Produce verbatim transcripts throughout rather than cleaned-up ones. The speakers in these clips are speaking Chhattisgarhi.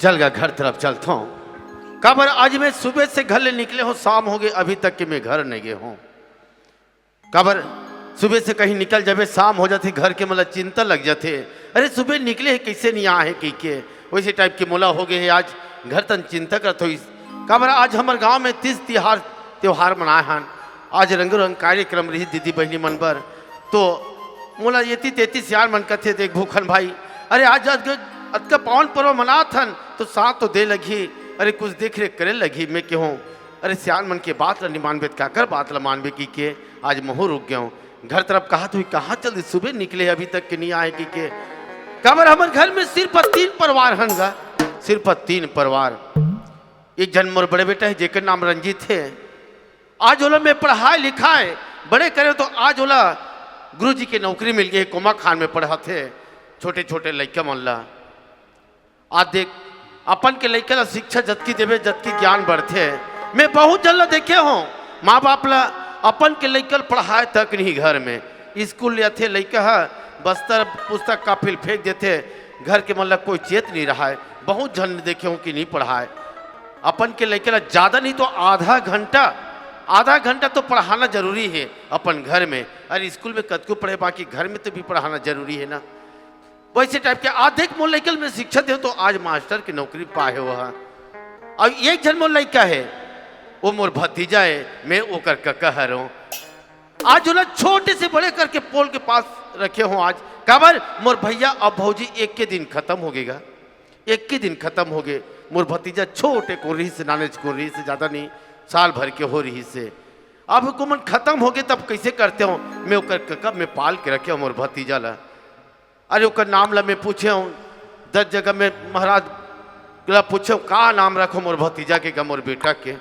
चल गा, घर तरफ चलथों। काबर आज मैं सुबह से घर ले निकले हों, शाम होगे, अभी तक के मैं घर नहीं गे हों। काबर सुबह से कहीं निकल जाबे, शाम हो जाथे, घर के मन ला चिंता लग जाथे, अरे सुबह निकले हे, कइसे नहीं आए हे कहिके, वइसे type के मोला होगे हे। आज घर तन चिंता करत होइस। काबर आज हमर गांव में तीज तिहार, त्योहार मनाए हन। आज रंगो रंग कार्यक्रम रहिस दीदी बहिनी मन बर। तो मोला एती तेती सियान मन कथे, "देख भूखन भाई, अरे आज अतका, अतका पावन पर्व मनात हन, तो साथ तो दे लगही, अरे कुछ देख रेख करे लगही।" मैं केहों, "अरे सियान मन के बात ला नहीं मानबे, त काकर बात ला मानबे?" कहिके आज महूं रुक गेंव। घर तरफ कहत होइस, "कहाँ चल दिस, सुबह निकले, अभी तक के नहीं आए?" कहिके। काबर हमर घर में सिर्फ तीन परिवार हन गा, सिर्फ तीन परिवार। एक झन मोर बड़े बेटा हे, जेकर नाम रंजीत हे। आज ओला मैं पढ़ाए लिखाए बड़े करे, तो आज ओला गुरुजी के नौकरी मिल गे हे, कोमा खान में पढ़ाथे छोटे छोटे लइका मन ला। आज देख, अपन के लइका ला शिक्षा जतकी देबे, जतकी ज्ञान बढ़थे। मैं बहुत झन ला देखे हों, माँ बाप ला अपन के लइका ला पढ़ाए तक नहीं घर में। स्कूल जाथे लइका ह, बस्तर पुस्तक कापी ल फेंक देथे, घर के मन ला कोई चेत नहीं रहय। बहुत झन देखे हों कि नहीं पढ़ाए अपन के लइका ला, ज्यादा नहीं तो आधा घंटा, आधा घंटा तो पढ़ाना जरूरी हे अपन घर में। अरे स्कूल में कतको पढ़े, बाकी घर में तो भी पढ़ाना जरूरी हे ना। वइसे type के आधेक मोर लइका ल मैं शिक्षा देंव, तो आज मास्टर के नौकरी पाए हे ओह। अउ एक झन मोर लइका हे, वो मोर भतीजा हे, मैं ओकर कका हरों। आज ओला छोटे से बड़े करके पोल के पास रखे हों आज। काबर मोर भैया अउ भौजी एके दिन खतम होगे गा, एके दिन खतम होगे। मोर भतीजा छोटे कुन रहिस हे, नानेच कुन रहिस हे, ज्यादा नहीं, साल भर के हो रहिस हे। अब ओमन खतम होगे, तब कइसे करते हों? मैं ओकर कका, मैं पाल के रखे हों मोर भतीजा ला। अरे ओकर नाम ला मैं पूछे हों, दस जगह मैं महाराज ला पूछे हों, "का नाम रखों मोर भतीजा के गा, मोर बेटा के?"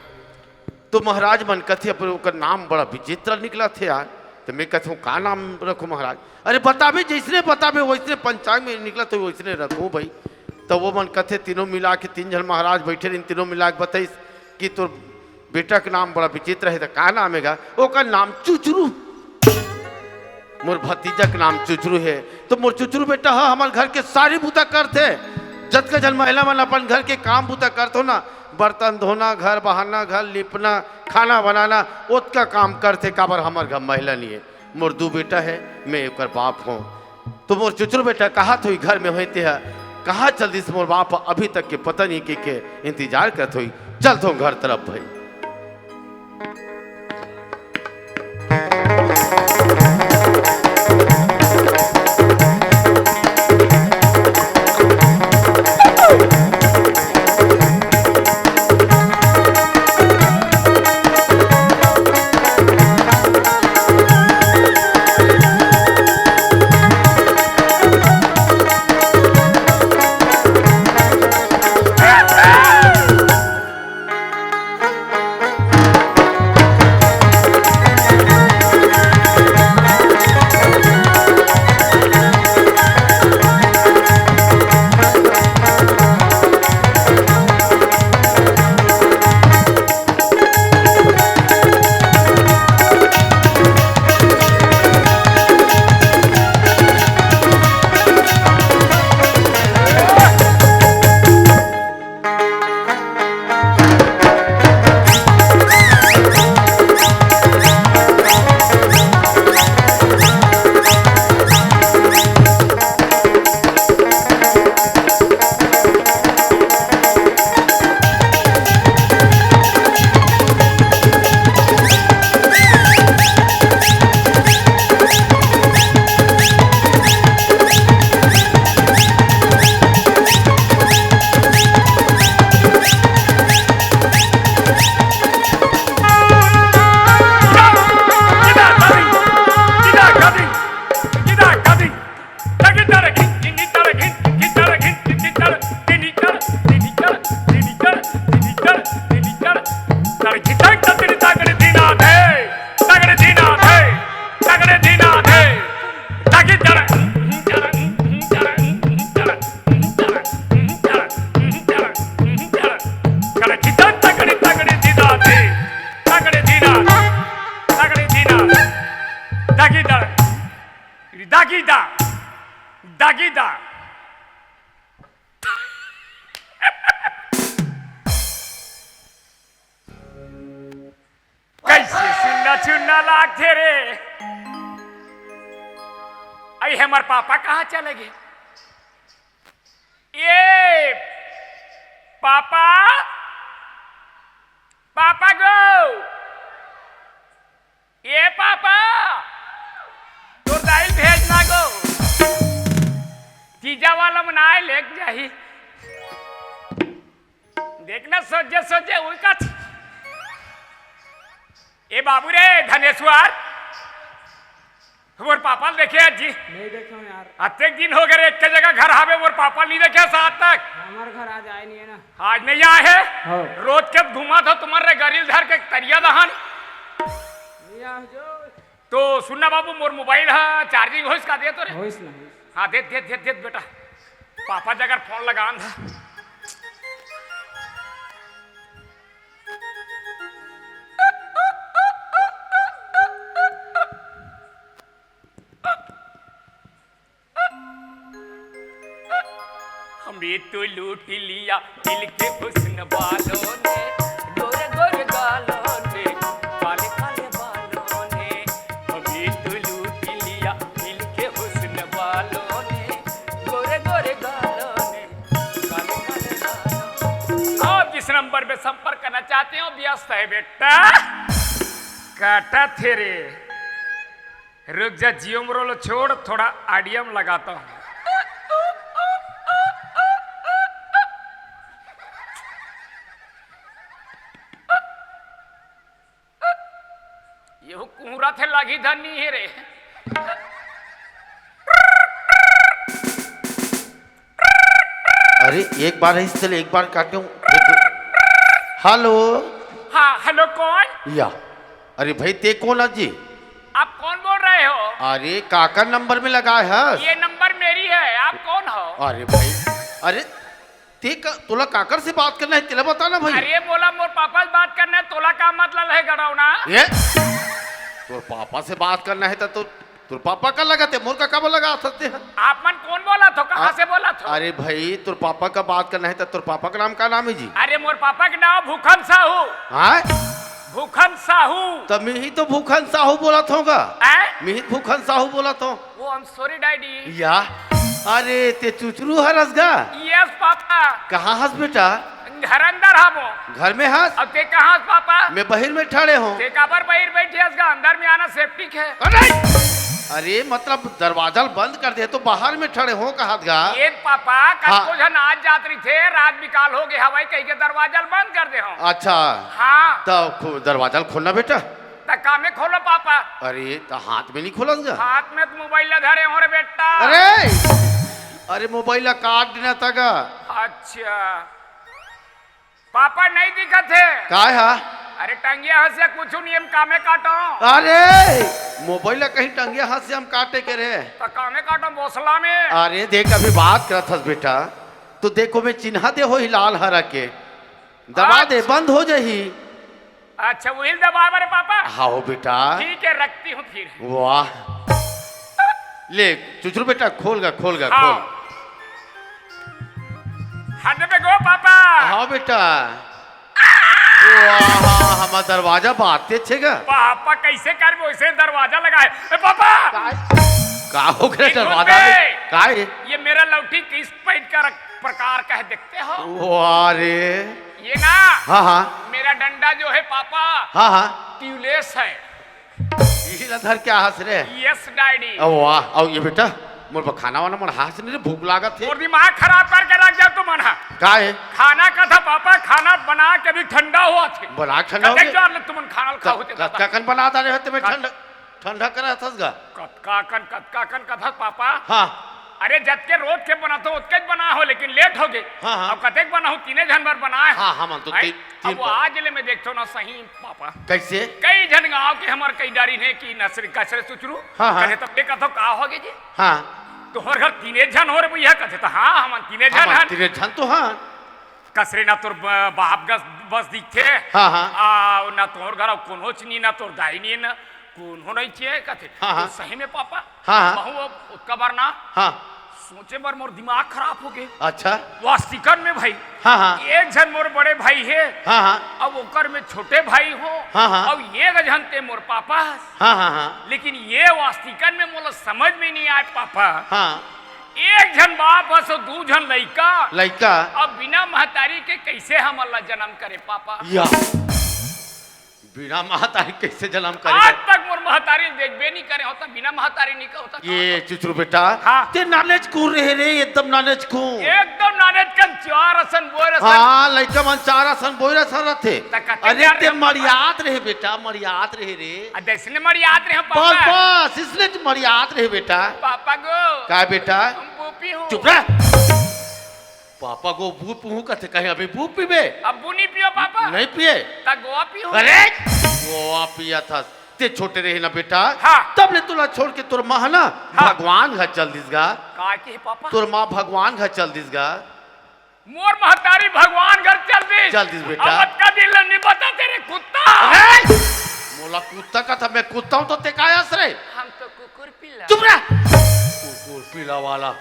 तो महाराज मन कथे, "अपन ओकर नाम बड़ा विचित्र निकलत हे यार।" तो मैं कहत हों, "का नाम रखों महाराज?" "अरे बताबे, जइसने बताबे वइसने, पंचांग में निकलत हे वइसने रखों भई।" तो वो मन कथे, तीनों मिला के, तीन झन महाराज बइठे रहिन, तीनों मिला के बताइस कि तोर बेटा के नाम बड़ा विचित्र हे, त का नाम हे गा? ओकर नाम चुचरू। मोर भतीजा के नाम चुचरू हे। तो मोर चुचरू बेटा ह हमर घर के सारी बूता करथे। जतका झन महिला मन अपन घर के काम बूता करथो ना, बर्तन धोना, घर बहारना, घर लिपना, खाना बनाना, ओतका काम करथे, काबर हमर घर महिला नहीं हे। मोर दू बेटा हे, मैं ओकर बाप हों। तो मोर चुचरू बेटा कहत होही घर में होही, तेहा कहाँ चल दिस मोर बाप, अभी तक के पता नहीं, कहिके इंतजार करत होही। चलथों घर तरफ भई। दागी दा, दागी दा, दागी दा। कइसे सुन्ना सुन्ना लागथे रे। अई हमर पापा कहाँ चले गे? ए पापा, पापा गो, ए पापा, तोर दाई ल भेजना गो। तीजा वाला मन आए लेग जाही। देखना सोझे सोझे उही कथे। ए बाबू रे धनेश्वर, मोर पापा ल देखे हस जी? नहीं देखे हँव यार। अतेक दिन हो गे रे, एक जगह घर हावे, मोर पापा ल नइ देखे हस आज तक। हमर घर आज आए नइ हे ना। आज नइ आए हे? हाँ। रोज के घूमत हो तुमन रे गरी ल धर के तरिया दहन। नइ आए जो। तो सुन ना बाबू, मोर मोबाइल ह charging होइस का दे तो रे? होइस ना, होइस। हाँ, दे, दे, दे, दे बेटा। पापा जगह फोन लगान था। हमने तो लूट लिया दिल के हुस्न वालों ने, गोरे गोरे गालों ने, काले काले बालों ने। हमने तो लूट लिया दिल के हुस्न वालों ने, गोरे गोरे गालों ने, काले काले बालों ने। आप जिस नंबर पे संपर्क करना चाहते हो, व्यस्त है बेटा। काटा थे रे। रुक जा, जियो मोरो ल छोड़, थोड़ा ऑडियम लगाता हूँ। ये कुहरा थे लगी धनी है रे। अरे, एक बार ऐसे चले, एक बार काटे हूँ। हेलो। हाँ, हेलो, कौन? या। अरे भाई, ते कौन आज जी? आप कौन बोल रहे हो? अरे, काकर नंबर में लगाए हस? ये नंबर मेरी है, आप कौन हो? अरे भाई, अरे, ते का, तोला काकर से बात करना है, तेला बता ना भाई। अरे, मोला मोर पापा से बात करना है, तोला का मतलब है, गड़ौना? ये? तोर पापा से बात करना है, तो तोर पापा का लगाते, मोर का काबर लगाथस ते ह? आप मन कौन बोलत हो? कहाँ से बोलत हो? अरे भाई, तोर पापा का बात करना है त तोर पापा का नाम का नाम है जी? अरे, मोर पापा के नाम भूखन साहू। हाँ? भूखन साहू। त मिही तो भूखन साहू बोलत हों गा। हैं? मिही भूखन साहू बोलत हों। वो, I'm sorry, daddy। या? अरे, ते चुचरू हरस गा? Yes, papa. कहाँ हस बेटा? घर अंदर हवो। घर में हस? अब ते कहाँ हस पापा? मैं बहिर में ठड़े हों। ते काबर बहिर बैठे हस गा? अंदर में आना सेफ्टी है। अरे! अरे, मतलब दरवाजा ल बंद कर दे तो बाहर में ठड़े हों कहत गा। ये पापा, हाँ। कतको झन आज जात रहिथे, रात बिकाल हो गे हवय कहि के दरवाजा ल बंद कर दे हों। अच्छा। हाँ। त खो-, दरवाजा ल खोलना बेटा। त का में खोलो पापा? अरे, त हाथ में नहीं खोलस गा? हाथ में त मोबाइल ल धरे हों रे बेटा। अरे! अरे, मोबाइल ल काट देना त गा। अच्छा। पापा नहीं दिखत हे। काय हा? अरे टंगिया हंसिया कुछु नहीं, हम कामे काटो। अरे मोबाइल ला कहीं टंगिया हंसिया हम काटे के रे। तो कामे काटो बोसला में। अरे देख अभी बात करत हस बेटा, तो देखो मैं चिन्हा दे हो ही लाल हरा के दबा दे, अच्छा। बंद हो जाही। अच्छा वही दबा बरे पापा। हाँ हो बेटा। ठीक है रखती हूँ फिर। वाह ले चुचरू बेटा खोल गा खोल गा हाँ। खोल। हद में गो पापा। हाँ बेटा। वाह, हमार दरवाजा बात ते छे गा। पापा कैसे करबो इसे दरवाजा लगाए। ए पापा। का, का हो गया ये दरवाजा में? का है? ये मेरा लौठी किस पैंट का रख-, प्रकार का है देखते हो? वाह रे। ये ना। हाँ, हाँ। मेरा डंडा जो है पापा। हाँ, हाँ। ट्यूबलेस है। इही ला धर के आहस रे। Yes, daddy। अ, वाह, अउ ये बेटा, मोर बर खाना वाना मन हास नहीं रे, भूख लागत हे। मोर दिमाग खराब करके रख जाओ तुमन हा। का हे? खाना का था पापा, खाना बना के भी ठंडा हुआ थे। बना के ठंडा हो कतेक गया? जोर ले तुमन खाना क-, खाओ थे कतका कन बना डारे हो तुम्हें कत-, ठंडा, ठंडा करा था गा? कतका कन, कतका कन कथा पापा। हाँ। अरे जतके रोज के बना तो ओतके बना हो, लेकिन लेट हो गए। हाँ, हाँ। अब कतेक बना हो, तीने झन बर बनाए। हाँ, हाँ, मन तो हैं? ती-, अब तीन वो पर। आज ले मैं देखतो ना सही पापा। कैसे? कई झन गांव के हमर कई डारी ने कि नसरी कसरे सुचरू। हाँ, हाँ। कहे तब देखा तो का हो गए जी? हाँ। तोहर घर तीने झन हो रे भैया, कथे तो हाँ, हमन तीने हाँ, झन मन हन। तीने झन तो हन। कसरे ना तोर ब-, बाप गस बस दिखथे। हाँ, हाँ। आ, ना तोहर घर अउ कोनो च नी, ना तोर दाई नी, ना कोनो नहीं छे, कथे। हाँ, हाँ। तो सही में पापा, हाँ, हाँ। महू अब ओतका बार ना हाँ। सोचे बर मोर दिमाग खराब हो गे। अच्छा। वास्तिकन में भाई, हाँ, हाँ। एक झन मोर बड़े भाई हे, हाँ, हाँ। अब ओकर में छोटे भाई हो, हाँ, हाँ। अब एक झन ते मोर पापा हस। हाँ, हाँ, हाँ। लेकिन ये वास्तिकन में मोला समझ में नहीं आए पापा। हाँ। एक झन बाप हस अउ दू झन लइका। लइका। अब बिना महतारी के कैसे हमन ला जन्म करे पापा? या। बिना महतारी कैसे जन्म करे आज बर? तक मोर महतारी ल देखबे नहीं करे होता, बिना महतारी नहीं कहता। ये चुचरू बेटा, हाँ। ते नानेच कूर रहे रे, एकदम नानेच कूर। एकदम नानेच कन चार असन बोर असन। हाँ, लइका मन चार असन बोर असन रथे। त कते अरे, प्यार ते रे पापा। मरियात रहे बेटा, मरियात रहे रे। आ, जैसने मरियात रहे हो बस, पापा। बस, इसने तो मरियात रहे बेटा। पापा गो। का बेटा? हम बूपी हूँ। चुप रह। पापा गो बूपी हूँ कथे, कहीं अभी बूपी बे? अब बू नहीं पियो पापा। नहीं पिए। त गोवा पियो। अरे, गोवा पिया था। ते छोटे रहे ना बेटा, हाँ। तब ले तोला छोड़ के तोर माँ ह ना हाँ। भगवान घर चल दिस गा। का के हे पापा? तोर माँ भगवान घर चल दिस गा। मोर महतारी भगवान घर चल दिस। चल दिस बेटा। अब अतका दिन ले नहीं बता तेरे कुत्ता। अरे! मोला कुत्ता का था, मैं कुत्ता हूँ तो ते का हस रे? हम तो कुकुर पिला। चुप रह। कुकुर पिला वाला।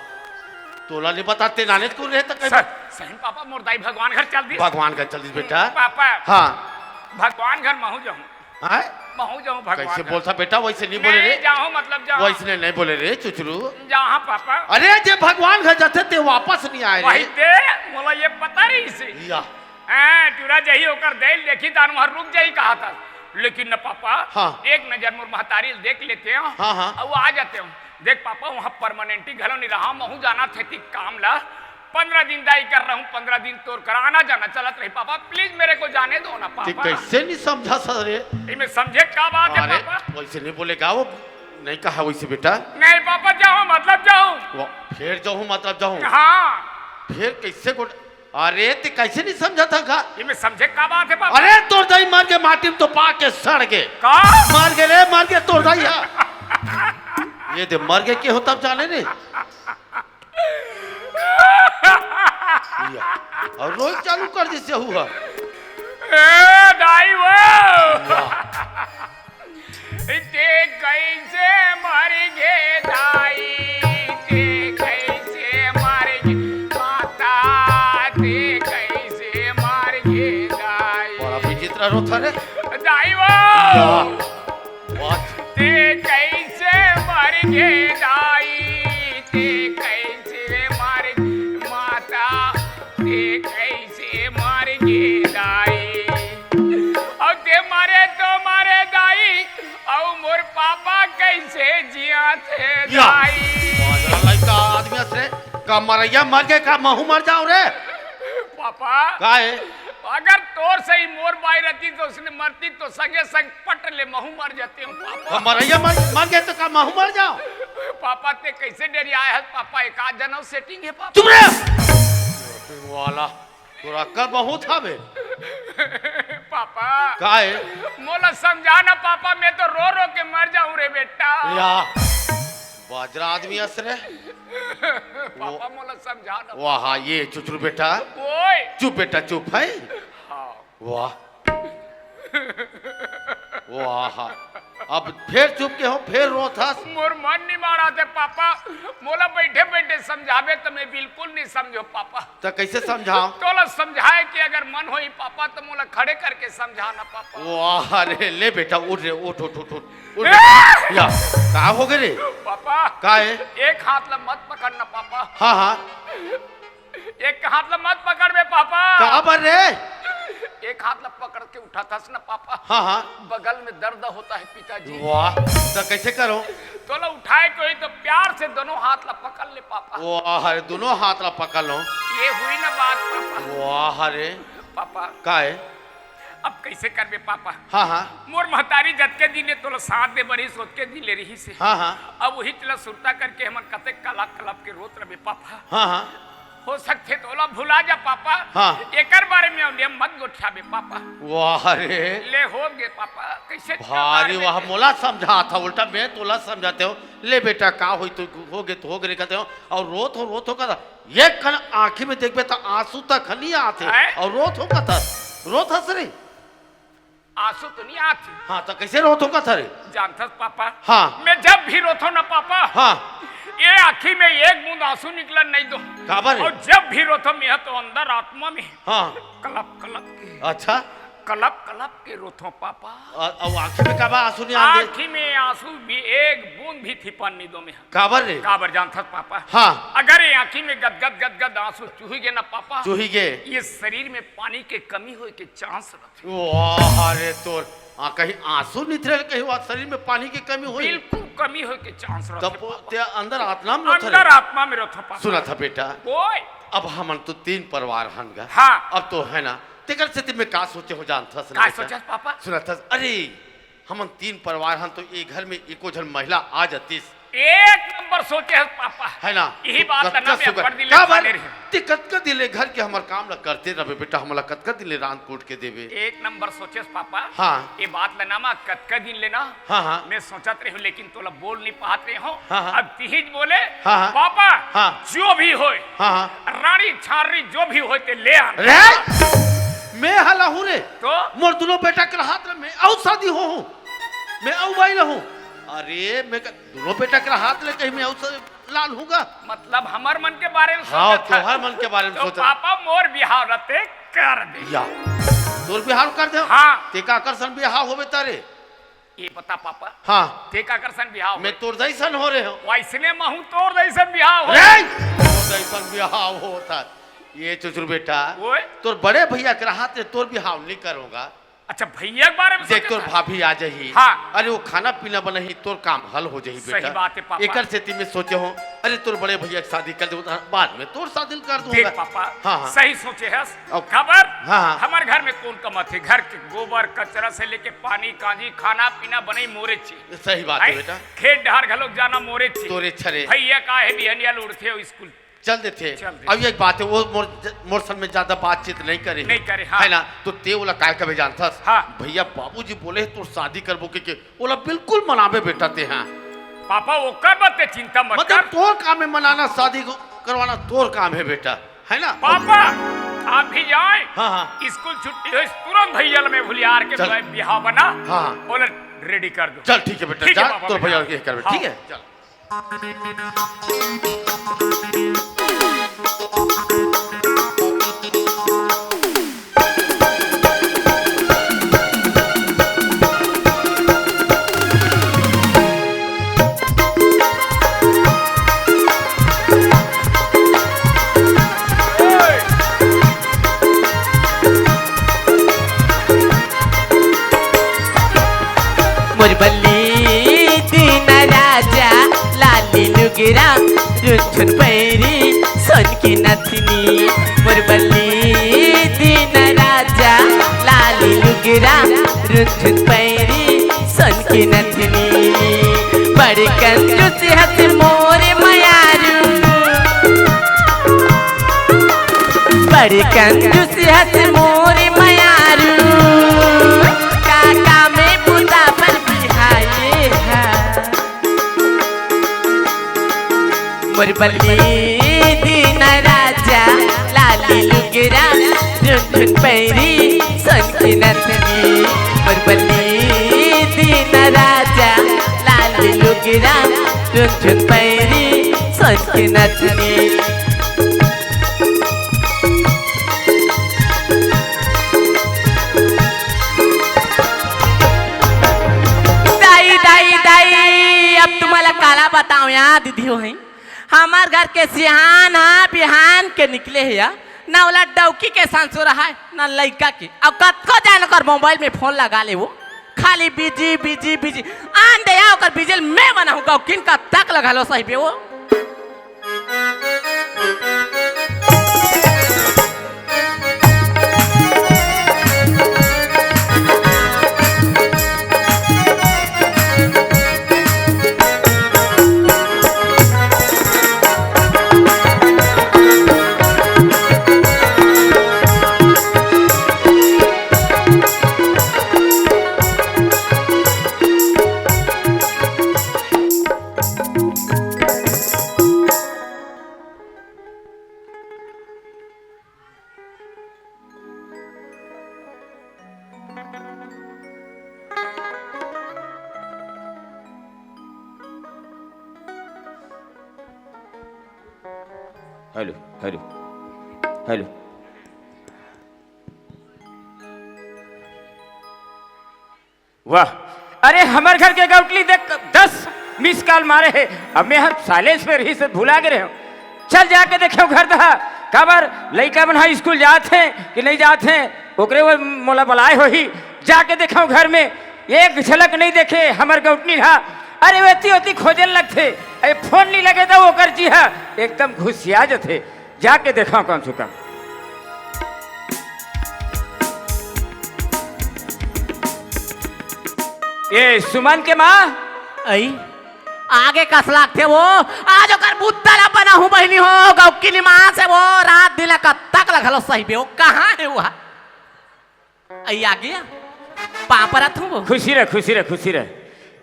तोला नहीं बता ते नाने कुकुर रहे तो कहीं सर, सही पापा मोर दाई भगवान घर चल दिस। भगवान घर चल दिस बेटा। पापा। हाँ। भगवान घर महू जाऊँ। हैं? महू जाऊँ भगवान कैसे घर। बोलता बेटा, वैसे नहीं बोले रे। नहीं, जाऊँ मतलब जाऊँ। वैसने नहीं बोले रे चुचरू। जाऊँ पापा। अरे, जे भगवान घर जाथे ते वापस नहीं आए रे। वही दे, मोला ये पता रहिसे। या। हैं, टूरा जाही ओकर देल देखी तान वहाँ रुक जाही कहा था। लेकिन न पापा, हाँ। एक नजर मोर महतारी ल देख लेते हो। हाँ, हाँ। अउ आ जाते हो। देख पापा, वहाँ परमानेंटी घलो नहीं रहा, महू जाना थे ती काम ला। पंद्रह दिन दाई कर रहूं, पंद्रह दिन तोर करा आना जाना चलत रही पापा, please मेरे को जाने दो ना ते पापा। कैसे नहीं समझा सर रे? इमे समझे का बात है अरे, पापा? वैसे नहीं बोलेगा वो, नहीं कहा वैसे बेटा। नहीं पापा, जाऊं मतलब जाऊं। वो, फिर जाऊं मतलब जाऊं। हाँ। फिर कैसे को, अरे ते कैसे नहीं समझा था का? इमे समझे का बात है पापा? अरे तोर दाई मर गे, माटी में तो पा के सड़ गे। का? मर गे रे, मर गे तोर दाई हा। ये दे मर गे के हो तब जाने रे। या, अउ रोई चालू कर दिसे हुआ। ए दाई वो। या। ते कैसे मर गे दाई, ते कैसे मर गे माता, ते कैसे मर गे दाई। बड़ा विचित्र रोथा रे। दाई वो। या। What? ते कैसे मर गे दाई, ते कैसे मर गे माता, ते कैसे मर गे दाई। अउ ते मरे तो मरे दाई, अउ मोर पापा कैसे जिया थे या। दाई। बाजरा लइका आदमी अस रे, का मरैया मर गे का महू मर जाऊं रे? पापा। का है? अगर तोर सही मोर बाई रहती तो उसने मरती तो संगे संग पट ले महू मर जाते हो पापा। हम मरैया मर, मर गए तो का महू मर जाओ? पापा ते कैसे डरिया है पापा, एक आध जनौ setting है पापा। चुप रह। Setting वाला, तोरा अक्कल बहुत हवे। पापा। का है? मोला समझा ना पापा, मैं तो रो रो के मर जाऊं रे बेटा। या, बाजरा आदमी अस रे। पापा मोला समझा ना। वाह, ये चुचरू बेटा। ओए। चुप बेटा, चुप है। हाँ। वाह। वाह। अब फेर चुप के हो, फेर रोत हस। मोर मन नहीं माड़ा थे पापा, मोला बैठे बैठे समझावे तो मैं बिल्कुल नहीं समझो पापा। तो कैसे समझाओ? तोला समझाए के अगर मन होई पापा तो मोला खड़े करके समझाना पापा। वाह रे, ले बेटा उठ रे, उठ, उठ, उठ, उठ, उठ ए! बेटा। या, का हो गए रे? पापा। का है? एक हाथ ला मत पकड़ना पापा। हाँ, हाँ। एक हाथ ला मत पकड़ बे पापा। का बर रे? एक हाथ ला पकड़ के उठाथस ना पापा। हाँ, हाँ। बगल में दर्द होता है पिताजी। वाह, तो कैसे करो? तोला उठाए के होई तो प्यार से दोनों हाथ ला पकड़ ले पापा। वाह रे, दोनों हाथ ला पकड़ लो। ये हुई ना बात पापा। वाह रे। पापा। का है? अब कैसे करबे पापा? हाँ, हाँ। मोर महतारी जतके दिन ले तोला साथ दे बरिस ओतके दिन ले रहिस हे। हाँ, हाँ। अब वही तोला सुरता करके हमन कतेक कलप कलप के रोत रबे पापा। हाँ, हाँ। हो सकथे तोला भुला जा पापा। हाँ। एकर बारे में अउ ले मत गोठियाबे पापा। वाह रे। ले हो गे पापा, कैसे भारी वाह, मोला समझात हव, उल्टा मैं तोला समझाते हव। ले बेटा, का होई तो हो गे तो हो गे रे कहते हव, अउ रोत हव, रोत हव कहत हव। एक कन आँखी में देखबे त आंसू तक नहीं आते। हैं? अउ रोत हव कहत हस, रोत हस रे। आंसू तो नहीं आते। हाँ, तो कैसे रोत हव कहत हस रे? जानथस पापा? हाँ। मैं जब भी रोत हव ना पापा, हाँ। ये आँखी में एक बूंद आंसू निकलन नहीं दो। काबर? और जब भी रोथो, मैं तो अंदर आत्मा में हाँ। कलप कलप के, अच्छा। कलप कलप के रोथो पापा। और, और आँखी में काबर आंसू नहीं आन दे? आँखी में आंसू भी एक बूंद भी थिपन नहीं दो मैं। काबर रे? काबर जानथस पापा? हाँ। अगर ये आँखी में गदगद गदगद आंसू चूही गे ना पापा, चूही गे। ये शरीर में पानी के कमी होए के चांस रथे। वाह रे तोर, आ, कहीं आंसू निथरे, कहीं वो शरीर में पानी की कमी होई? बिल्कुल कमी होए के चांस रथे तब पापा। ते अंदर आत्मा में रथे अंदर रे? आत्मा में रथे पापा। सुनत ह बेटा, ओए। अब हमन तो तीन परिवार हन गा। हाँ। अब तो है ना, तेकर सेती में का सोचे हो जानथस ना का बेटा? सोचस पापा? सुनत हस, अरे, हमन तीन परिवार हन, तो ए घर में एको झन महिला आ जातिस। एक नंबर सोचे हस पापा। है ना? यही तो बात कतका ना मैं सुग्घर। अब्बड़ दिन ले काबर? ठाने रहेंव। ते कतका दिन ले घर के हमर काम ला करते रहे बेटा, हमला कतका दिन ले रांध कूट के देबे? एक नंबर सोचे हस पापा। हाँ। ये बात ला ना मैं कतका दिन ले ना हाँ, हाँ। मैं सोचत रहेंव, लेकिन तोला बोल नहीं पात रहेंव। हाँ, हाँ। अब तिहिच बोले, हाँ, हाँ। पापा, हाँ। जो भी होए, हाँ, हाँ। रानी छानरी जो भी होए ते ले आन। रे! मैं हला हूँ रे। तो? मोर दुनो बेटा के रहत ले मैं अउ शादी होहूँ। मैं अउ बाई लहूँ। अरे, मैं का, दुनो बेटा के रहत ले कहीं मैं अउ स-, लान हूँ गा। मतलब हमर मन के बारे में हाँ, सोचत हस। तोहर मन के बारे में तो सोचत। पापा मोर बिहाव रते कर दे। या, तोर बिहाव कर दे? हाँ। ते काकर सन बिहाव होबे तारे? ये बता पापा। हाँ। ते काकर सन बिहाव मैं होए? तोर जैसन हो रहे हो। वैसने महूँ तोर जैसन बिहाव होए। रे! तोर जैसन बिहाव होत हे। ये चुचुर बेटा, ओए। तोर बड़े भैया के रहत ले तोर बिहाव नहीं करूँगा। अच्छा, भैया के बारे में देख, सोचे तोर था? भाभी आ जाही। हाँ। अरे, वो खाना पीना बनाही, तोर काम हल हो जाही सही बेटा। बात है पापा। एकर सेती मैं सोचे हूँ, अरे, तोर बड़े भैया के शादी कर दूँ, बाद में तोर शादी कर दूँगा। देख पापा, हाँ, हाँ। सही सोचे हस। अब काबर? हाँ, हाँ। हमर घर में कौन कमाथे? घर के गोबर कचरा से लेके पानी कांजी, खाना पीना बनई मोरे ची। सही बात है हैं? बेटा। खेत डहर घलोक जाना मोरे ची। तोरे छरे। भैया का है बिहनिया ल उठथे अउ स्कूल चल देथे। चल देथे। अब एक बात है, वो मोर, मोर संग में ज्यादा बातचीत नहीं करे हे। नहीं करे, हाँ। है ना? तो ते ओला काय कबे जानथस? हाँ। भैया बाबूजी बोले हे तोर शादी करबो के, के ओला बिल्कुल मनाबे बेटा ते, हाँ। पापा, ओकर बर ते चिंता मत मतलब कर। तोर काम है मनाना, शादी को करवाना तोर काम है बेटा, है ना? पापा, आप भी जाए। हाँ, हाँ। स्कूल छुट्टी होइस, तुरंत भैया ल मैं भुलियार के चल। बिहाव बना, हाँ, हाँ। ओला रेडी कर दो। चल ठीक है बेटा, ठीक है जा, पापा, तोर बेटा। भैया के करबे, हाँ। ठीक है? चल। मोर बल्ली दीन राजा, लाली लुगरा, रुनझुन पैरी, सोन के नथनी। मोर बल्ली दीन राजा, लाली लुगरा, रुनझुन पैरी, सोन के नथनी। बड़ कंजूस हस मोर मयारू, बड़ कंजूस हस मोर मयारू, का काम में बुता बर बिहाए हा। मोर बल्ली दीन राजा, लाली लुगरा, रुनझुन पैरी, सोन के नथनी। मोर बल्ली दीन राजा, लाली लुगरा, रुनझुन पैरी, सोन के नथनी। दाई, दाई, दाई, अब तुम्हारा काला बताओ यहाँ, दीदी हो हैं। हमर घर के सियान हा बिहान के निकले हे या, ना ओला डौकी के संसुर है, ना लइका के। अब कतको जान ओकर मोबाइल में फोन लगा ले वो, खाली बिजी, बिजी, बिजी। आन दे या ओकर बिजल मैं बनाहूँ गौकिन का तक लगा लो सही बे वो। Hello, hello, hello. वाह, अरे हमर घर के गौटली देख, दस मिस कॉल मारे हे। अब मैं हम साइलेंस में रहिस से भुला गे रहेंव। चल जाके देखेंव घर दहा, काबर लइका मन ह स्कूल जात हे कि नहीं जात हे, ओकरे वो मोला बलाए होही। जाके देखेंव घर में, एक झलक नहीं देखे हमर गौटनी हा। अरे ओती ओती खोजे लगथे, अरे फोन नहीं लगे त ओकर जी हा एकदम घुसिया जथे। जाके देखेंव कम से कम। ए सुमन के माँ। अई, आगे कस लागथे वो। आज ओकर बुत्ता ला बनाहूँ बहिनी हो, गौकिली माँ से वो रात दिन ला कत्ता ला घलो सहिबे, वो कहाँ हे वो? अई आगे आ। पाँव परत हूँ वो। खुशी रह, खुशी रह, खुशी रह।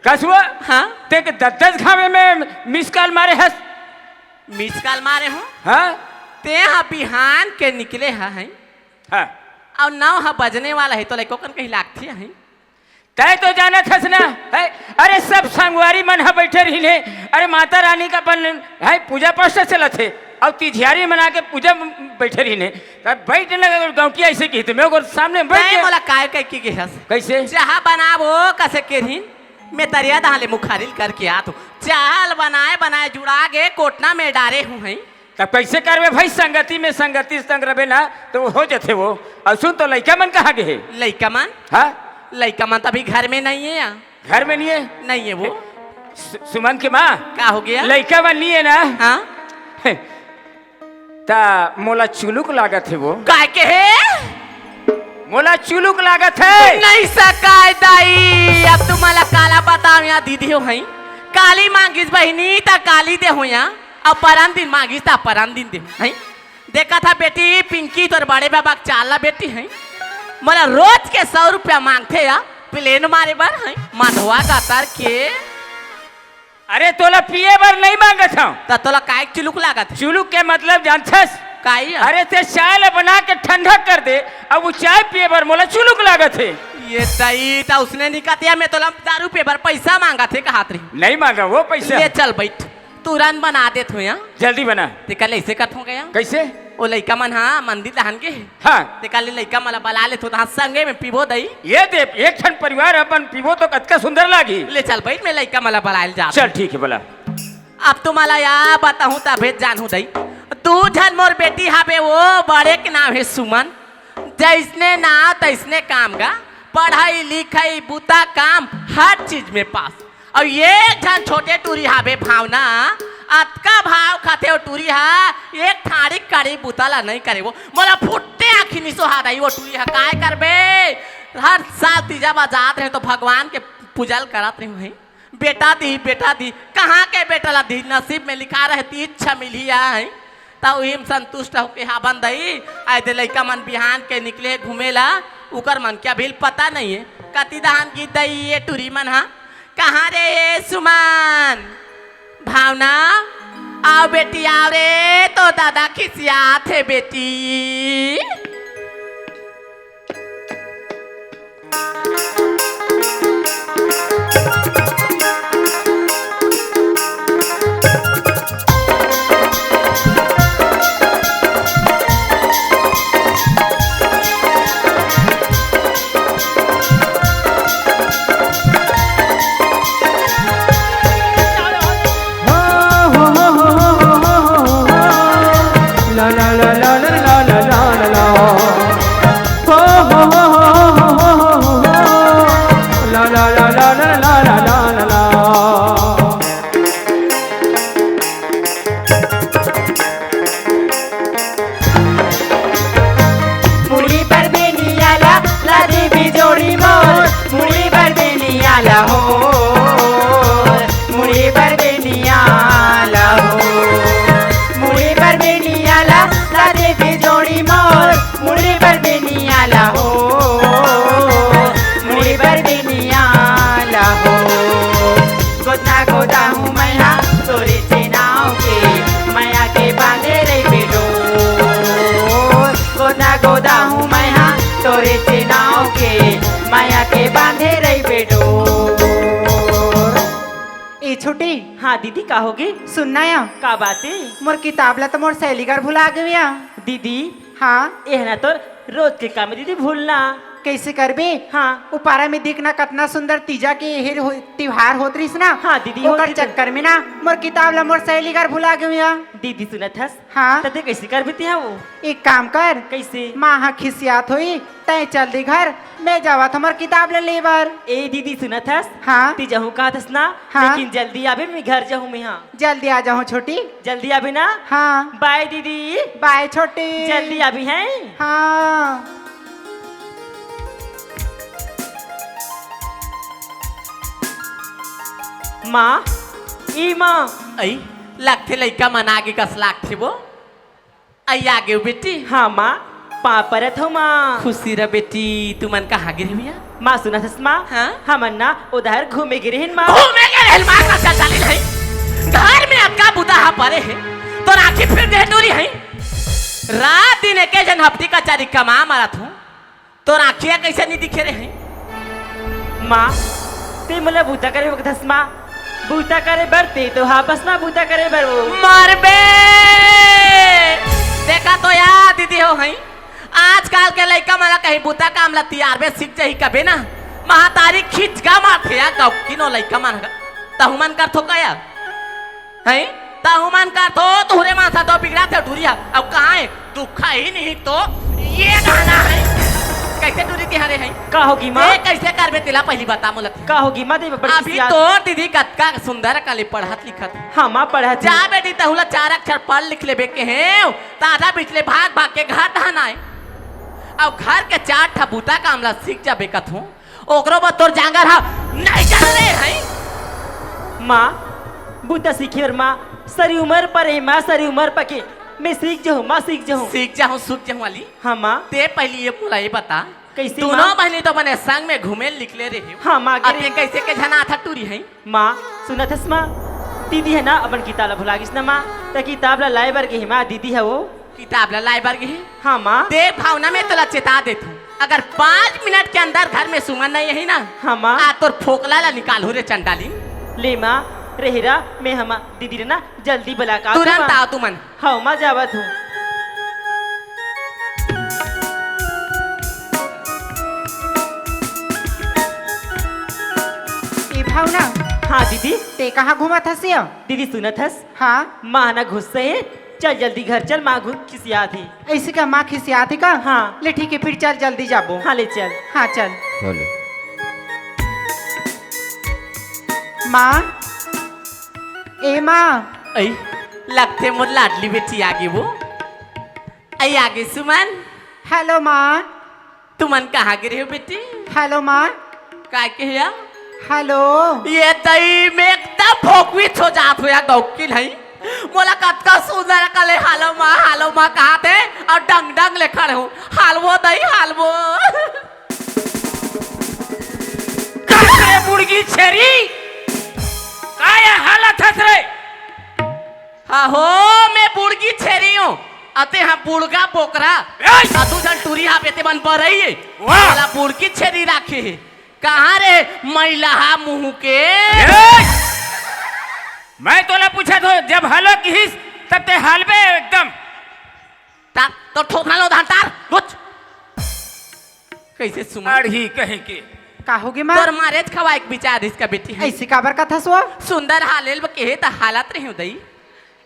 कस वो? हाँ? ते के दस दस घावे में मिस कॉल मारे हस? मिस कॉल मारे हूँ? हाँ? ते हा बिहान के निकले हा, हैं? हाँ। अउ नौ हा बजने वाला हे, तो लइको कन कहीं लागथे, हैं? तय तो जानत हस ना, है? अरे सब संगवारी मन ह बैठे रहिन हे, अरे माता रानी का अपन, है, पूजा पाठ से चलत हे, अउ तिझियारी मना के पूजा म-, बैठे रहिन हे। तब बैठ न गौटिया ऐसे कही, तो मैं ओकर सामने बैठ तय गया। मोला काय कह के गे हस? कैसे? चाहा बनाबो, कसे केरहिन? मैं तरिया दहा ले मुखारिल करके आत हूँ। चाहा ल बनाए बनाए जुड़ा गे कोटना में डारे हूँ, हैं? तब कैसे करबे भाई, संगति में संगति संग रबे ना, तो वो हो जथे वो। अब सुन तो, लइका मन कहाँ गे हे? लइका मन? हाँ? लइका मन तो अभी घर में नहीं है यार। घर में नहीं है? नहीं है वो। सु-, सुमन के माँ? का हो गया? लइका मन नहीं है ना? हाँ? ता मोला चुलुक लागत हे वो। काय के हे? मोला चुलुक लागत हे। नहीं सकाय दाई, अब तुमला काला बताओ यहाँ दीदी हो हैं। काली मांगिस बहिनी ता काली दे हो यहाँ, अब परन दिन मांगिस ता परन दिन दे हो हैं। देखा था बेटी पिंकी तोर बड़े बाबा के चाला बेटी हैं, मोला रोज के सौ रुपया मांगथे या प्लेन मारे बर हैं, मंधवा गतर के। अरे तोला पिए बर नहीं मांगत हंव। त तोला काय के चुलुक लागत हे? चुलुक के मतलब जानथस? काई? अरे ते चाय ल बना के ठंडा कर दे, अब वो चाय पिए बर मोला चुलुक लागत हे। ये तई त उसने निकतिया में तोला दारू पिए बर पैसा मांगत हे कहत रही। नहीं मांगा वो पैसा। ले चल बैठ, तुरंत बना देत हो यहाँ। जल्दी बना। ते कल ऐसे करत हो गया? कैसे? ओ लइका मन हा मंदिर दहन के हे। हाँ। ते काली लइका मला बला लेथो, तहाँ संगे में पीबो दई। ये दे, एक ठन परिवार अपन पीबो तो कतका सुंदर लागी। ले चल बैठ, मैं लइका मला बलाए ल जात चल हूँ। ठीक है, बला। अब तुम्हाला या बताहूँ तभे जानहूँ दई। दू झन मोर बेटी हाबे, वो बड़े के नाम हे सुमन। जैसने नाव तैसने काम गा। पढ़ाई लिखाई बुता काम हर चीज में पास। अउ एक झन छोटे टूरी हाबे भावना, अतका भाव खाथे ओ टूरी हा, एक ठाड़ी कड़ी बुता ला नइ करे वो। मोला फुट्टे आँखी निसो हा दाई ओ टूरी हा, काय करबे? हर साल तीजा बा जात रहे तो भगवान के पूजा ल करत रहे हूँ, बेटा दी, बेटा दी, कहाँ के बेटा ला दी? नसीब में लिखा रहे ती इच्छा मिली आए। त उही म संतुष्ट होके हाबन दई, आय दे लइका मन बिहान के निकले घूमे ला, उकर मन के अभी पता नहीं है। कति दहान गीत दई ये टूरी मन हा। कहाँ रे ये सुमन? भावना, आओ बेटी, आओ रे, तो दादा खिसियात हे बेटी। मुड़ी बर बेनिया ला, ला देबे जोड़ी मोर, मुड़ी बर बेनिया ला हो, मुड़ी बर बेनिया ला हो, मुड़ी बर बेनिया ला, ला देबे जोड़ी मोर, मुड़ी बर बेनिया ला हो, मुड़ी बर बेनिया ला हो। ए छोटी। हाँ दीदी, का होगे? सुनना या। का बात हे? मोर किताब ला तो मोर सहेली घर भुला गे या। दीदी, हाँ। एह ना तो रोज के काम हे दीदी, भूलना। कइसे करबे? हाँ। ओ पारा में देख ना, कतना सुंदर तीजा के एहे हो-, तिहार होत रहिस ना। हाँ दीदी, ओकर होत रहिस। चक्कर में ना मोर किताब ला मोर सहेली घर भुला गे या। दीदी सुनत हस? हाँ। त तें कइसे करबे तेहा वो? एक काम कर। कइसे? माँ हा खिसियात होही, तैं चल दे घर, मैं जावत हंव मोर किताब ला ले बर। ए दीदी सुनत हस? हाँ। तें जहूँ कहत हस ना, हाँ। लेकिन जल्दी आबे, मैं घर जाहूँ मैं हा। जल्दी आ जाहूँ छोटी। जल्दी आबे ना? हाँ। बाय दीदी। बाय छोटी। जल्दी आबे हैं? हाँ। माँ, ई माँ। अई, लगथे लइका मन आगे कस लागथे वो। अई आगे हो बेटी। हाँ माँ, पाँव परत हंव माँ। खुशी रह बेटी, तुमन कहाँ गे रहे भैया? माँ सुनत हस माँ? हाँ? हमन ना उधर घूमे गे रहेन माँ। घूमे गे रहेन माँ, का चल डाली नहीं? घर में अतका बुता हा परे हे, तोर आँखी फिर गे टूरी है। रात दिन एके झन हफ्ती कचहरी कमा मरत हंव। तोर आँखिया कइसे नइ दिखे रहे? माँ, तें मोला बूता करे बखत हस माँ, बूता करे बर तें तो हा बस ना बूता करे बर वो। मरबे! देखा तो या दीदी हो हई, आजकल के लइका मन ला कहीं बूता काम ला तियारबे सीख जाही कबे ना, महतारी खिचका मारथे या गौकिन ओ लइका मन ह। तहु मन करथो का या? हैं? तहु मन करथो, तुहरे मन सा तो बिगड़ाथे टूरी हा। अब कहाँ हे? दुखा ही नहीं तो ये गाना है। कइसे टूरी तिहारे है? का होगे माँ? ए, कइसे करबे तेला पहिली बता मोला। का होगे माँ, दे बड़ अभी खिसियात। तोर दीदी कतका सुंदर कले पढ़त लिखत हे। हाँ माँ, पढ़त हे। जा बेटी, तहु ला चार अक्षर पढ़ लिख लेबे केहेंव, त आधा बीच ले भाग भाग के घर धान आए। अउ घर के चार ठा बूता काम ला सीख जाबे कथों। ओकरो बर तोर जांगर ह नइ चल रे हई। माँ, बूता सीखे बर माँ, सरी उमर परे हे माँ, सरी उमर पके। मैं सीख जाहूँ माँ, सीख जाहूँ। सीख जाहूँ, सीख जाहूँ वाली। हाँ माँ। तें पहिली ये मोला ये बता, कइसे दूनों माँ? बहिनी तो बने संग में घूमे निकले रहे हो। हाँ माँ, अब गे ये रहे। कइसे के झन आथा टूरी हई? माँ, सुनत हस माँ? दीदी ह ना अपन किताब ला भुला गिस ना माँ, त किताब ला लाए बर गे हे माँ, दीदी ह वो। किताब ला लाए बर गे हे? हाँ माँ। देख भावना, मैं तोला चेता देथंव, अगर पाँच मिनट के अंदर घर में सुमन नइ आही ना, हाँ माँ। आ तोर फोकला ला निकालहूँ रे चंडालिन। ले माँ, रहे रा, मैं हमा दीदी ला ना जल्दी बुला के आथंव तुरंत माँ। आओ तुमन। हाँ माँ, जावत हंव। ए भावना। हाँ दीदी। तें कहाँ घूमत हस या? दीदी सुनत हस? हाँ। माँ ना गुस्सा हे, चल जल्दी घर चल, माँ घु-, खिसियात हे। अइसे का माँ खिसियात हे का? हाँ। ले ठीक हे, फिर चल जल्दी जाबो। हाँ ले चल। हाँ चल। चलो। माँ, ए माँ। अई, लगथे मोर लाडली बेटी आगे वो। अई आगे सुमन। हेलो माँ। तुमन कहाँ गे रहे हो बेटी? हेलो माँ। का कहे या? हेलो। ये दई में एकदम भोकवीच हो जात हो या गौकिन हई। मोला कतका सुंदर कले हेलो माँ, हेलो माँ कहत हे अउ डंग डंग ले खड़े हो। हालवो दई, हालवो। का रे बुड़गी छेरी? का ये हालत हस रे? हाँ हो, मैं बुड़गी छेरी हंव। अते हाँ बुड़गा बोकरा। ए! आ तू झन टूरी हा बेटे मन बरई हे। वाह! साला बुड़गी छेरी राखे हे। कहाँ रे मैलाहा मुँह के? ए! मैं तोला पूछत हंव, जब हेलो किहिस, तब तें हालबे एकदम। ता, तो ठोकना लो धान तार, रुच। कइसे सुमन? अड़ही कहीं के। का होगे माँ? तोर मारेच खवाए के बिचार इसका बेटी हे। अइसे काबर कथस वो? सुंदर हाले ल केहे त हालत रहे हो दई।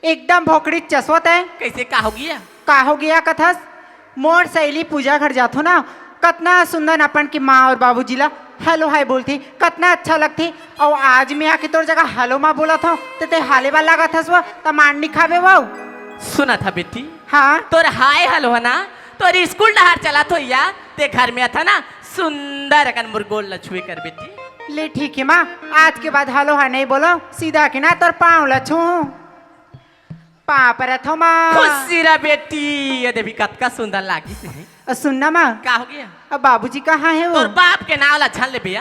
एकदम भोकड़ी चसवत हे। कइसे का होगे या? का होगे या कथस? मोर सहेली पूजा घर जाथो ना, कतना सुंदर अपन के माँ अउ बाबूजी ला हेलो हाय बोलथे, कतना अच्छा लगथे। अउ आज मैं आके तोर जगह हेलो माँ बोलत हंव, त तें हाले वाला लागत हस वो, त मार नइ खाबे वो। सुनत हा बेटी, हाँ। तोर हाय हेलो ह ना, तोर स्कूल डहार चलत होही या, तें घर में अथा ना, सुंदर अकन मोर गोड़ ल छुए कर बेटी। ले ठीक हे माँ, आज के बाद हेलो हाय नइ बोलंव, सीधा के ना तोर पाँव ल छूहूँ। पाँव परत हंव माँ। खुशी रह बेटी, ये देवी कतका सुंदर लागिस हे। अ, सुन ना माँ। का होगे या? अब बाबूजी कहाँ हे वो? तोर बाप के नाव ला झन लेबे या।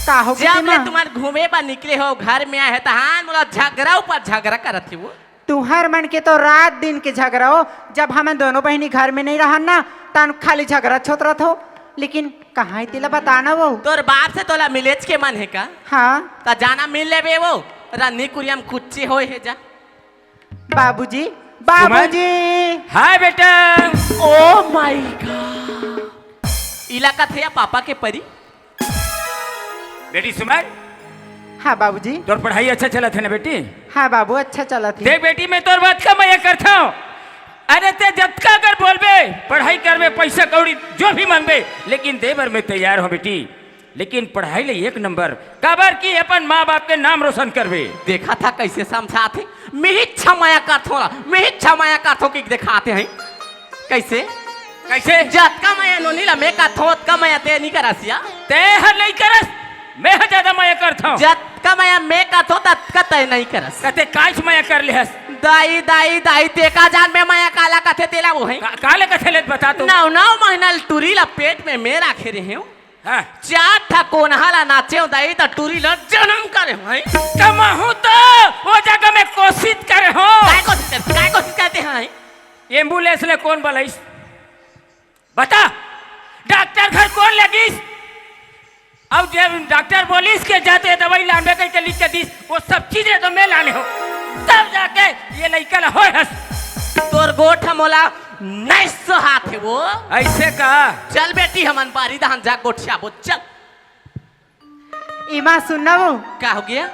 का होगे जब ले माँ? तुमन घूमे बर निकले हो, घर में आए हे, तहान मोला झगरा ऊपर झगरा करत हे वो। तुंहर मन के तो रात दिन के झगरा हो, जब हमन दोनों बहिनी घर में नइ रहन ना, तहान खाली झगरा छोतरत हो। लेकिन कहाँ हे तेला बता ना वो। तोर बाप से तोला मिलेच के मन हे का? हाँ। त जाना मिल लेबे वो। रानी कुरिया म कुच्ची होय हे जा। बाबूजी, सुमन? बाबूजी। हाय बेटा। Oh my God। इलाका थे या पापा के परी। बेटी सुमन। हाँ बाबूजी। तोर पढ़ाई अच्छा चलत हे ना बेटी? हाँ बाबू, अच्छा चलत हे। देख बेटी, मैं तोर बात का मया करथंव। अरे ते जतका अगर बोलबे, पढ़ाई करबे, पैसा कौड़ी जो भी मांगबे, लेकिन दे बर मैं तैयार हंव बेटी। लेकिन पढ़ाई ले एक नंबर, काबर कि अपन माँ बाप के नाम रोशन करबे। देखा था कैसे समझात हे, मैं ही अच्छा मया करथंव ला, मैं ही अच्छा मया करथंव कि देखात हे। कैसे? कैसे? जतका मया नोनी ला मैं करथंव, ओतका मया ते नहीं करस या। ते हर नहीं करस, मैं ह ज्यादा मया करथंव। जतका मया मैं करथंव, ततका ते नहीं करस। कते काइच मया कर ले हस? दाई, दाई, दाई, ते का जान मैं मया काला कथे तेला वो है। का, काले कथे ले बता तू। नौ, नौ महीना ले टूरी ला पेट में मैं राखे रहे हंव। हाँ। चार ठा कोनहा ला नाचेंव दाई, त टूरी ला जनम करे हंव। त महूँ तो वो जगह में कोशिश करे हंव। काय कोशिश करते, काय कोशिश करते हैं? एम्बुलेंस ले कोन बलाइस? बता, डॉक्टर घर कोन लगिस? अउ जब डॉक्टर बोलिस के जाते दवाई लानबे कहिके लिख के दिस, वो सब चीजें तो मैं लाने हंव, तब जाके ये लइका ला होय हस। तोर गोठ ह मोला नहीं सोहात हे वो। ऐसे का? चल बेटी, हमन बारी दहन जा गोठियाबो, चल। इमा सुन ना वो। का हो गया?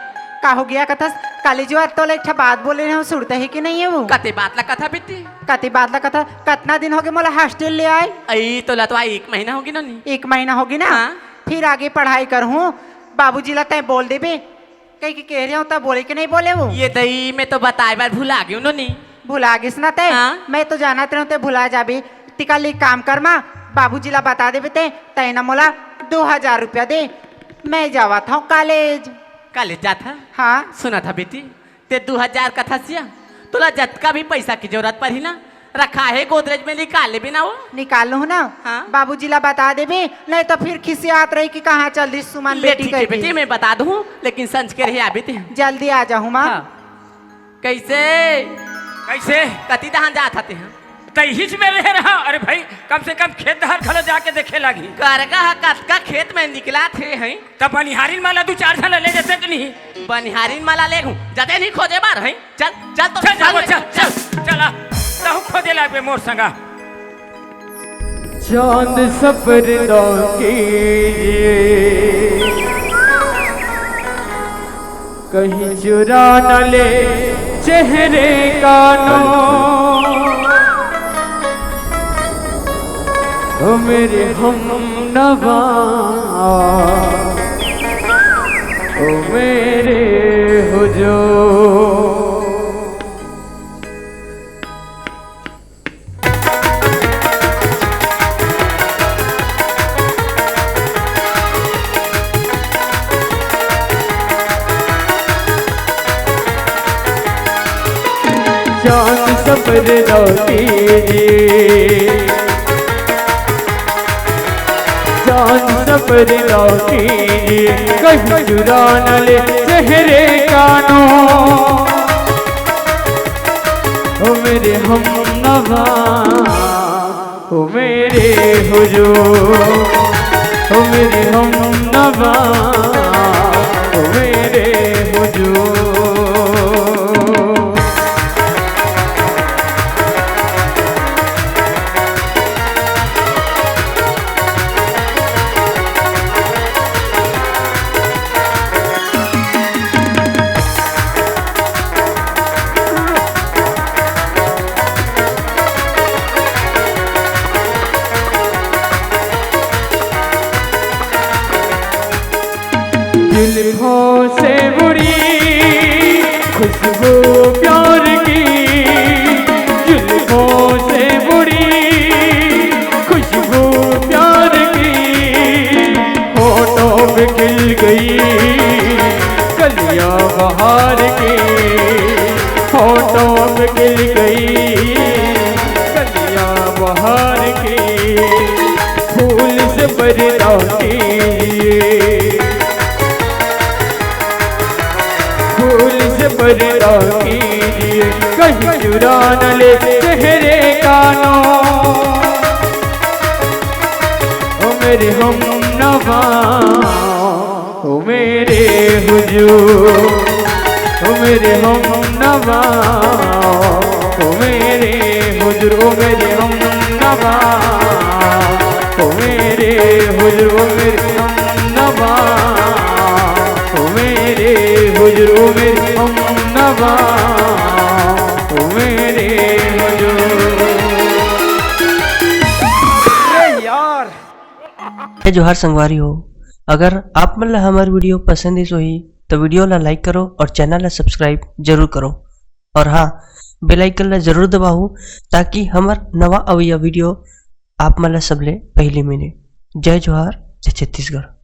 का हो गया कथस? काली जो आज तोला एक ठा बात बोले रहे हंव, सुनता है कि नहीं है वो? कते बात ला कथा बेटी? कते बात ला कथा? कतना दिन होगे मोला हॉस्टल ले आए? अई तोला तो आए एक महीना होगे ना नी। एक महीना होगे ना? हाँ। फिर आगे पढ़ाई करहूँ, बाबूजी ला तैं बोल देबे। कहिके कहे रहे हंव त बोले कि नहीं बोले वो? ये दई, मैं तो बताए बर भुला गेंव नोनी। भुला गेस ना तैं? हाँ। मैं तो जानत रहेंव तैं भुला जाबे। तिका ले काम कर मा, बाबूजी ला बता देबे तैं, तैं ना मोला दो हजार रुपया दे, मैं जावत हंव कॉलेज। कॉलेज जात हस? हाँ। सुनत हस बेटी, तैं दू हजार कथस या, तोला जतका भी पैसा के जरूरत परही ना, रखा हे गोदरेज में, निकाल लेबे ना वो। निकाल लूँ ना। हाँ। बाबूजी ला बता देबे, नहीं तो फिर खिसियात रही कि कहाँ चल दिस सुमन ले बेटी ठीक हे कहिके। बेटी, मैं बता दूँ, लेकिन संझ के रहे आबे तैं। जल्दी आ जाहूँ माँ। हाँ। कैसे? कैसे? कति दहन जात हस तैं? तैं हिच में रहे रहा। अरे भाई, कम से कम खेत डहर घलो जाके देखे लागही। करगा ह कतका खेत में निकलत हे, हैं? त बनिहारिन मन ला दू चार झन ला ले जते कि नहीं? बनिहारिन मन ला लेगहूँ, जते नहीं खोजे बर, हैं? चल, चल तो चल, चल, चल, चल, चल, चल, आ। तहूँ खोजे लागबे मोर संगा। चांद सपरदा के, कहीं चुरा न ले चेहरे का नूर। ओ मेरे हमनवा, ओ मेरे हुजूर। चांद सपरदा के, चांद सपरदा के, कहीं चुरा न ले चेहरे का नूर। ओ मेरे हमनवा, ओ मेरे हुजूर, ओ मेरे हमनवा, ओ मेरे हुजूर। जुल्फों से उड़ी खुशबू प्यार की, जुल्फों से उड़ी खुशबू प्यार की, होठों पे खिल गई कलियां बहार की, होठों पे खिल गई कलियां बहार की, फूल से बरदा कीजिए, फूल से बरदा कीजिए, कहीं चुरा न ले चेहरे का नूर। ओ मेरे हमनवा, ओ मेरे हुजूर, ओ मेरे हम नवा, ओ मेरे हुजूर, ओ मेरे हम नवा, ओ मेरे हुजूर, ओ मेरे हम नवा, ओ मेरे हुजूर, ओ मेरे हम नवा, ओ मेरे हुजूर। अरे यार। जय जोहार संगवारी हो, अगर आप मन ला हमर वीडियो पसंद आइस होही तो वीडियो ला लाइक करो और चैनल ला सब्सक्राइब जरूर करो। और हाँ, बेल आइकन ला जरूर दबाओ, ताकि हमर नवा अवइया वीडियो आप मन ला सबले पहली मिले। जय जोहार, जय छत्तीसगढ़।